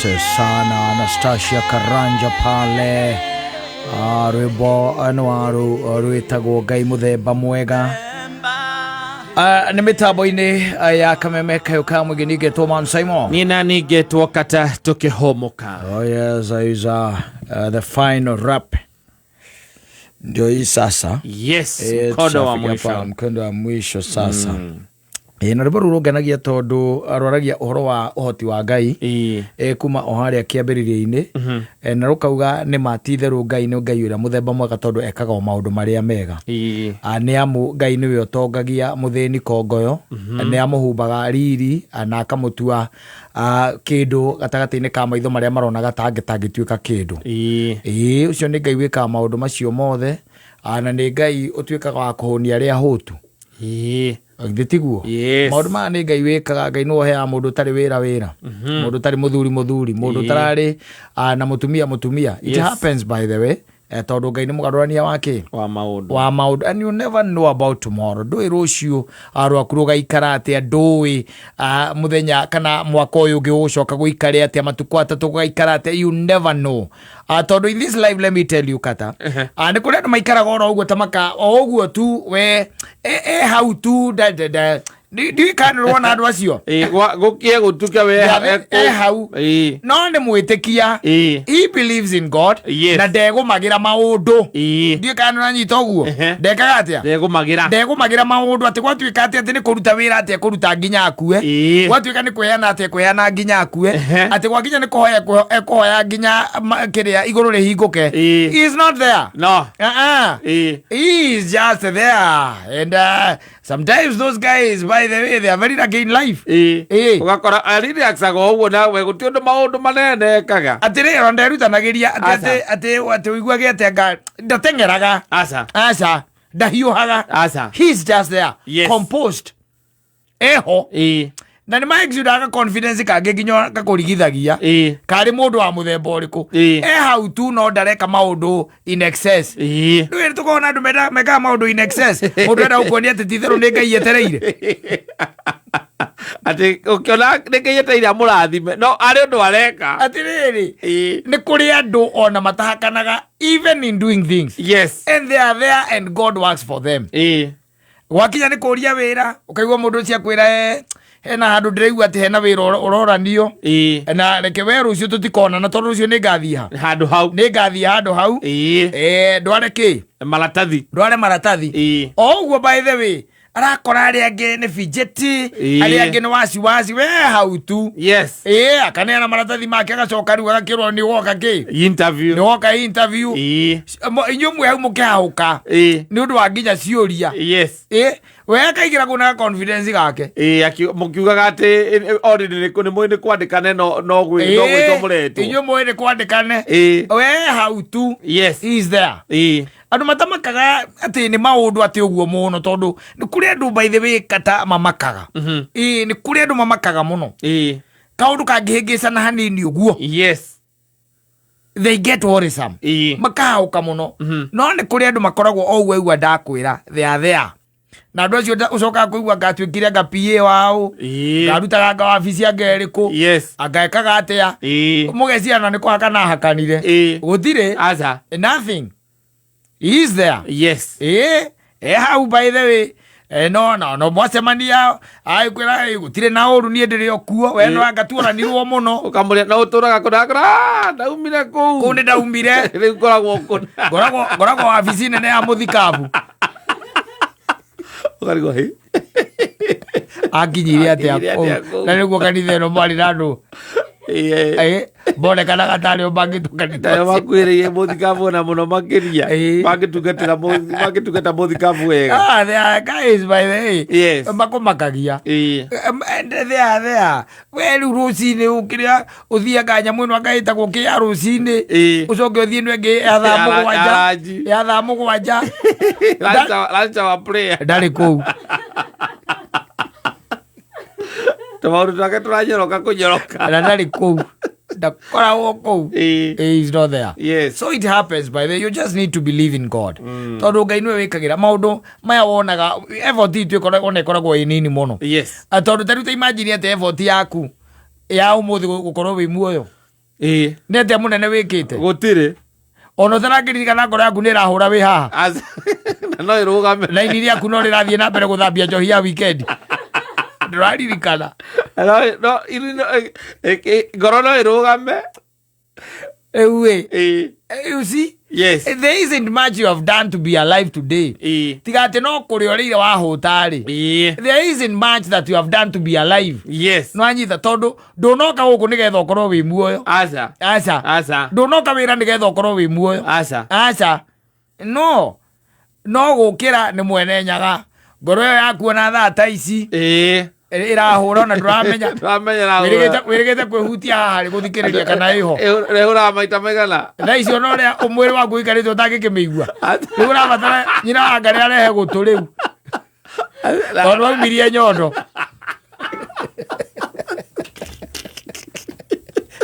Asante sana Anastasia Karanja pale. Rwĩmbo nĩ wa rwĩtagwo Ngai mũthemba mwega. Nĩ mĩtambo-inĩ ya kameme kayũ ka mũingĩ ningĩtwo Man Simon. Niĩ na ningĩtwo kata tũkĩhũmũka. Oh yes, is the final rap ndio hii sasa. Yes. Mkondo wa tushafika mwisho. hapa, mkondo wa mwisho sasa. Na rwĩmbo rũu rũngenagia tondũ rwaragia ũhoro wa ũhoti wa Ngai kuma o harĩa kĩambĩrĩria-inĩ. Na rũkauga nĩ ma ti itherũ Ngai nĩ Ngai ũrĩa mũthemba mwega tondũ ekaga o maũndũ marĩa mega. Nĩ amu Ngai nĩwe ũtongagia mũthĩni kongoyo, nĩ amũhumbaga riri na akamũtua kĩndũ gatagatĩ-inĩ ka maitho marĩa maronaga ta tangĩtuĩka kĩndũ. Ĩĩ, ũcio nĩ Ngai wĩkaga maũndũ macio mothe, na nĩ Ngai ũtuĩkaga wa kũhũnia arĩa ahũtu. Githĩ tiguo? Yes. Maũndũ maya nĩ Ngai wĩkaga. Ngai nĩwe ũheaga mũndũ ũtarĩ wĩra wĩra, mũndũ ũtarĩ mũthuri mũthuri, mũndũ ũtararĩ na mũtumia mũtumia. It happens, by the way, tondũ Ngai nĩ mũgarũrania wa kĩ? Wa maũndũ. Wa maũndũ. And you never know about tomorrow. Ndũĩ rũciũ rwaku rũgaikara atĩa, ndũĩ mũthenya kana mwaka ũyũ ũngĩ ũgũcoka gũikare atĩa, matukũ 3 gũgaikara atĩa. You never know. Tondũ in this life, let me tell you, kata nĩ kũrĩ andũ maikaraga oro ũguo ta maka o ũguo tu we e hau tu da, da, da. Ndiũĩ kana nĩ wona andũ acio. Gũkie gũtuke we. E hau. No nĩ mwĩtĩkia. He believes in God. Na ndegũmagĩra maũndũ. Ndiũĩ kana nĩ ũranyita ũguo. Ndekaga atĩa? Ndegũmagĩra. Ndegũmagĩra maũndũ atĩ gwatuĩka atĩ atĩ nĩ kũruta wĩra atĩ ekũruta nginya akue. Gwatuĩka nĩ kwĩheana atĩ ekũheana nginya akue. Atĩ gwakinya nĩ kũhoya ekũhoya nginya kĩrĩa igũrũ rĩhingũke. He is not there. No. Uh-uh. He is just there and sometimes those guys, by the way, they are very lucky in life. Ũgakora arelaxaga o ũguo nawe gũtirĩ ũndũ maũndũ manene ekaga. Atĩrĩ, ona nderutanagĩria atĩ Aca. atĩ ũiguage atĩ anga ndateng'eraga. Aca. Aca, ndahiũhaga. Aca. He is just there. Composed, eho. Na nĩ maexudaga confidence kangĩ nginya gakũrigithagia karĩ mũndũ wa mũthemba ũrĩkũ. E hau tu no ndareka maũndũ in excess. Ndũĩ tũkoragwo na andũ mekaga maũndũ in excess. Mũndũ enda gũkuonia atĩ ti itherũ nĩ Ngai etereire. Atĩ ũkĩona nĩ kĩyeteire amũrathime no arĩ ũndũ areka. Atĩrĩrĩ, nĩ kũrĩ andũ ona matahakanaga even in doing things. And they are there and God works for them. Gwakinya nĩ kũria wĩra, ũkaigua mũndũ ũcio akwĩra, hena handũ ndĩraigua atĩ hena wĩra ũroranio. Na reke we rũciũ tũtikonana tondũ rũciũ nĩ ngathiĩ ha? Handũ hau. Nĩ ngathiĩ handũ hau. Ndware kĩ? Maratathi. Ndware maratathi. O ũguo, by the way, arakora arĩa angĩ nĩ fidgety, arĩa angĩ nĩ wasiwasi, we hau tu. Akaneana maratathi make, agacoka rĩu agakĩrwo nĩ woka kĩ? Interview. Nĩ woka interview. Inyuĩ mwĩ hau mũkĩhahũka nĩ ũndũ wa nginya ciũria. We akaigĩra kũu na confidence gake. Mũkiugaga atĩ already nĩ mũĩ nĩ kwandĩkane no gwĩtwo mũretwo. Inyuĩ mũĩ nĩ kwandĩkane. We hau tu. He is there. Andũ matamakaga atĩ nĩ maũndũ atĩ ũguo mũno tondũ nĩ kũrĩ andũ, by the way, kata mamakaga. Nĩ kũrĩ andũ mamakaga mũno. Kaũndũ kangĩhĩngĩcana hanini ũguo, they get worrisome. Makahauka mũno. No nĩ kũrĩ andũ makoragwo o ũguo aigua ndakwĩra they are there na andũ acio ũcokaga kũigua ngatuĩkire anga PA wao, ngarutaga anga wabici anga ĩrĩkũ, anga ekaga atĩa. Mũgeciana nĩ kũhakana hakanire. Gũtirĩ. Aca. Nothing, he is there. E hau, by the way. No mwacemania agĩkwĩra, "Gũtirĩ na ũru, niĩ ndĩrĩ o kuo we no anga tuoranirwo mũno." Ũkamũria no ũtũraga kũna akora ndaumire kũu. Kũu nĩ ndaumire. Rĩu ngoragwo kũna. Ngoragwo wabici nene ya mũthikabu. Ũkarigwo hĩ. Akinyire atĩa Akinyire atĩa kũu? kũu? Na nĩguo kanitha ĩno mwarĩ na andũ monekanaga tarĩ o mangĩtũkanitha. Tayo makuhĩrĩirie mũthikabu ona mũno makĩria. Mangĩtungata mũthikabu wega. Ah, they are guys, by the way. Makũmakagia. And they are there. We rĩu rũcinĩ ũkĩrĩa ũthiaga nyamũ ĩno anga ĩtagwo kĩ ya rũcinĩ, ũcoke ũthiĩ ĩno ĩngĩ ya thaa 7. Ya ranji. Ya thaa 7. Lunch hour prayer. Ndarĩ kũu. Tũmaũndũ twake tũranyoroka kũnyoroka. Na ndarĩ kũu, ndakoragwo kũu. He is not there. So it happens, by the way. You just need to believe in God tondũ Ngai nĩwe wĩkagĩra maũndũ maya. Wonaga effort itũ ona ĩkoragwo ĩ nini mũno. Tondũ ta rĩu ta imagine atĩ effort yaku ya ũmũthĩ gũkorwo wĩ muoyo. Ĩĩ. Nĩ atĩa mũnene wĩkĩte? Gũtirĩ. Ona ũtarakĩririkana ngoro yaku nĩ ĩrahũra wĩ haha. Na no ĩrũgame. Na ini rĩaku no rĩrathiĩ na mbere gũthambia njohi ya weekend. Ndũraririkana. No, ngoro no ĩrũgame. Rĩu ĩ. Ĩĩ. You see? Yes. There isn't much you have done to be alive today. Ĩĩ. Tiga atĩ no kũrĩa ũrĩire wahũta rĩ. Ĩĩ. There isn't much that you have done to be alive. Yes. Nĩwanyita tondũ ndũnoka gũkũ nĩgetha ũkorwo wĩ muoyo. Aca. Aca. Aca. Ndũnoka wĩra nĩgetha ũkorwo wĩ muoyo. Aca. Aca. No. No gũkĩra nĩ mwene nyaga. Ngoro ĩyo yaku ona thaa ta ici Ĩĩ. ĩrahũra ona ndũramenya. Ndũramenya na Wĩrĩgĩte kwĩhutia haha rĩ gũthikĩrĩria kana ĩho. Ĩhũraga maita maigana. Thaa icio ona ũrĩa mwĩrĩ waku ũikarĩte ũtangĩkĩmĩigua. Rĩu ũrabatara nyina wa Ngarĩ arehe gũtũ rĩu. Tondũ aumirie nyondo.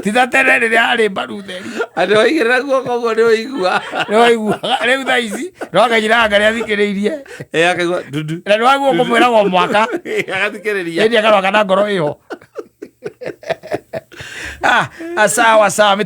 Ti ta tene rĩrĩa arĩ mbaru theri. Atĩ waigĩrĩra guoko ũguo nĩ ũigua. Nĩwaiguaga rĩu thaa ici no akanyina wa Ngarĩ athikĩrĩirie. Ĩĩ akaigua ndudu. Na nĩwaguo kũmwĩraga o mwaka. Agathikĩrĩria. Ĩndĩ akarwa kana ngoro ĩho. Ah, sawa sawa.